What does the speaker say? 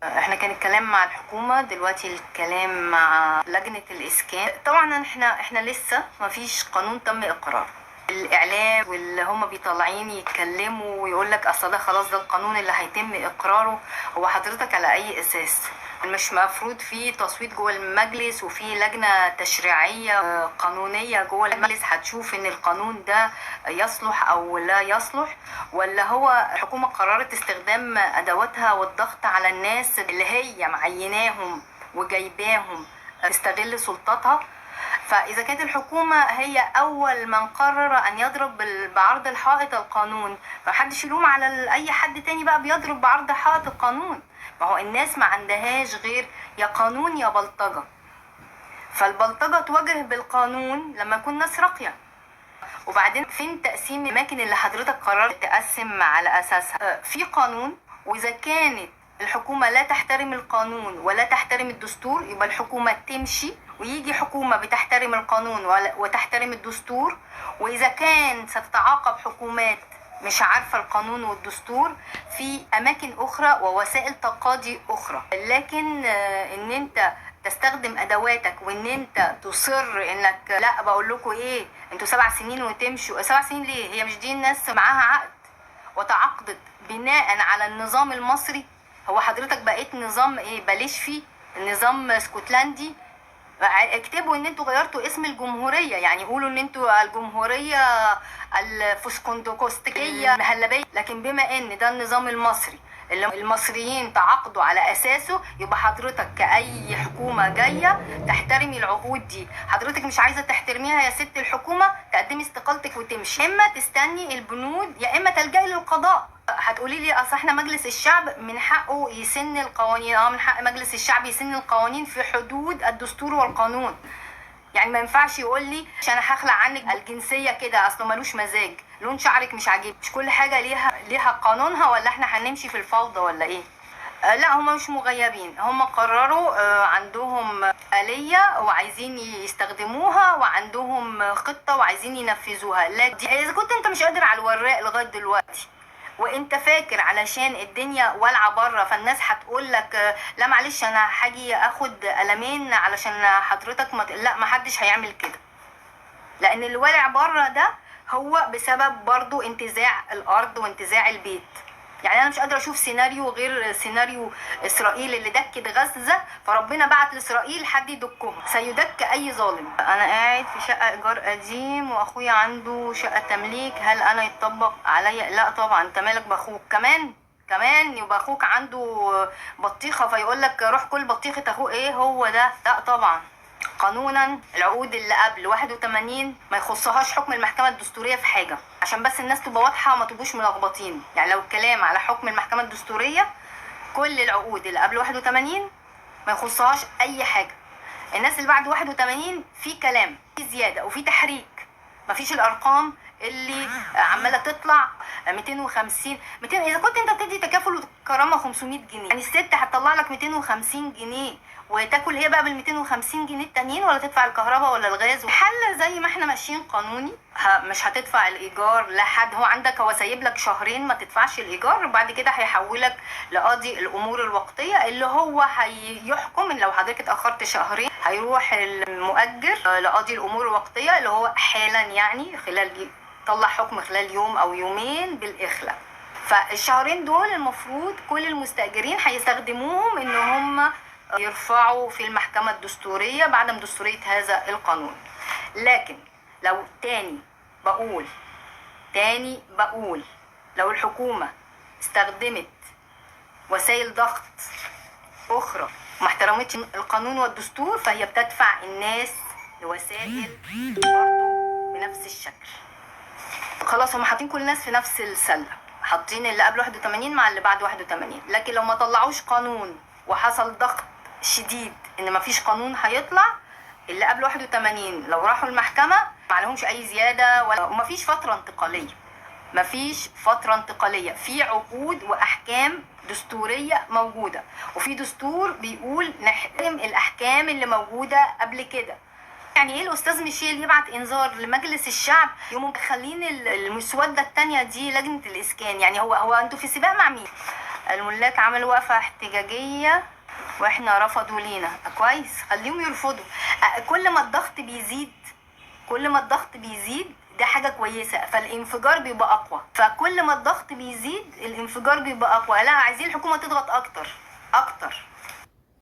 احنا كان الكلام مع الحكومة، دلوقتي الكلام مع لجنة الإسكان. طبعا احنا لسه ما فيش قانون تم إقراره. الإعلام واللي هم بيطلعين يتكلموا ويقول لك أصل ده خلاص ده القانون اللي هيتم إقراره، هو حضرتك على أي أساس؟ مش مفروض في تصويت جوه المجلس وفي لجنة تشريعية قانونية جوه المجلس هتشوف ان القانون ده يصلح او لا يصلح؟ ولا هو الحكومة قررت استخدام ادواتها والضغط على الناس اللي هي معيناهم وجايباهم تستغل سلطتها؟ فإذا كانت الحكومة هي أول من قرر أن يضرب بعرض الحائط القانون، فمحدش يلوم على أي حد تاني بقى بيضرب بعرض حائط القانون. ما هو الناس ما عندهاش غير يا قانون يا بلطجة، فالبلطجة تواجه بالقانون لما يكون ناس راقية. وبعدين فين تقسيم الأماكن اللي حضرتك قررت تقسم على أساسها؟ في قانون، وإذا كانت الحكومة لا تحترم القانون ولا تحترم الدستور يبقى الحكومة تمشي ويجي حكومة بتحترم القانون وتحترم الدستور. وإذا كان ستتعاقب حكومات مش عارفة القانون والدستور في أماكن أخرى ووسائل تقاضي أخرى. لكن إن أنت تستخدم أدواتك وإن أنت تصر إنك لا، بقول لكم إيه، أنتوا 7 سنين وتمشوا. 7 سنين ليه؟ هي مش دي الناس معاها عقد وتعاقدت بناء على النظام المصري؟ هو حضرتك بقيت نظام إيه؟ بلاش فيه نظام اسكتلندي. اكتبوا ان انتوا غيرتوا اسم الجمهورية، يعني قولوا ان انتوا الجمهورية الفسكندوكوستيكية المهلبية. لكن بما ان ده النظام المصري اللي المصريين تعاقدوا على اساسه، يبقى حضرتك كأي حكومة جاية تحترمي العقود دي. حضرتك مش عايزة تحترميها يا ست الحكومة، تقدمي استقالتك وتمشي، اما تستني البنود يا اما تلجئي للقضاء. هتقولي لي اصل احنا مجلس الشعب من حقه يسن القوانين. من حق مجلس الشعب يسن القوانين في حدود الدستور والقانون. يعني ما ينفعش يقول لي عشان هخلع عنك الجنسية كده اصله ملوش مزاج، لون شعرك مش عاجبني. مش كل حاجة ليها قانونها، ولا احنا هنمشي في الفوضى ولا ايه؟ لا، هم مش مغيبين، هم قرروا عندهم آلية وعايزين يستخدموها وعندهم خطه وعايزين ينفذوها. لكن اذا كنت انت مش قادر على الوراق لغاية دلوقتي وانت فاكر علشان الدنيا والعه بره فالناس هتقول لك لا معلش انا هاجي اخد قلمين علشان حضرتك ما لا، ما حدش هيعمل كده، لان اللي والع بره ده هو بسبب برضو انتزاع الارض وانتزاع البيت. يعني انا مش قادرة اشوف سيناريو غير سيناريو اسرائيل اللي دكت غزة، فربنا بعت لاسرائيل حد يدكهم، سيدك اي ظالم. انا قاعد في شقه ايجار قديم واخويا عنده شقه تمليك، هل انا يتطبق عليا؟ لا طبعا، انت مالك باخوك؟ كمان يبقى اخوك عنده بطيخه فيقول لك روح كل بطيخه اخوه، ايه هو ده؟ لا طبعا، قانونا العقود اللي قبل 81 ما يخصهاش حكم المحكمة الدستورية في حاجة، عشان بس الناس تبقى واضحة وما تبقوش ملخبطين. يعني لو الكلام على حكم المحكمة الدستورية، كل العقود اللي قبل 81 ما يخصهاش اي حاجة. الناس اللي بعد 81 في كلام، في زيادة وفي تحريك، ما فيش الارقام اللي عماله تطلع 250 200. اذا كنت انت بتدي تكافل وكرامة 500 جنيه، يعني الست هتطلع لك 250 جنيه وتاكل هي بقى بال 250 جنيه التانيين، ولا تدفع الكهرباء ولا الغاز؟ حل زي ما احنا ماشيين قانوني، مش هتدفع الايجار لحد. هو عندك، هو سايب لك شهرين ما تدفعش الايجار، وبعد كده هيحولك لقاضي الامور الوقتية اللي هو هيحكم ان لو حضرتك اتاخرت شهرين هيروح المؤجر لقاضي الامور الوقتية اللي هو حالا، يعني خلال طلع حكم خلال يوم او يومين بالاخلاء. فالشهرين دول المفروض كل المستاجرين هيستخدموهم ان هم يرفعوا في المحكمة الدستورية بعدم دستورية هذا القانون. لكن لو تاني بقول لو الحكومة استخدمت وسائل ضغط أخرى وما احترمتش القانون والدستور، فهي بتدفع الناس لوسائل برضو بنفس الشكل. خلاص هم حاطين كل الناس في نفس السلة، حاطين اللي قبل 81 مع اللي بعد 81. لكن لو ما طلعوش قانون وحصل ضغط شديد ان مفيش قانون هيطلع، اللي قبل 81 لو راحوا المحكمة ما عليهمش اي زيادة ولا، ومفيش فترة انتقالية. مفيش فترة انتقالية، في عقود واحكام دستورية موجودة، وفي دستور بيقول نحترم الاحكام اللي موجودة قبل كده. يعني ايه الاستاذ ميشيل يبعت انذار لمجلس الشعب يقوموا مخلين المسوده الثانية دي لجنة الاسكان؟ يعني هو انتوا في سباق مع مين؟ الملاك عملوا وقفه احتجاجية واحنا رفضوا لينا. كويس، خليهم يرفضوا. كل ما الضغط بيزيد، كل ما الضغط بيزيد ده حاجة كويسة، فالانفجار بيبقى اقوى. فكل ما الضغط بيزيد الانفجار بيبقى اقوى. لا، عايزين الحكومة تضغط اكتر.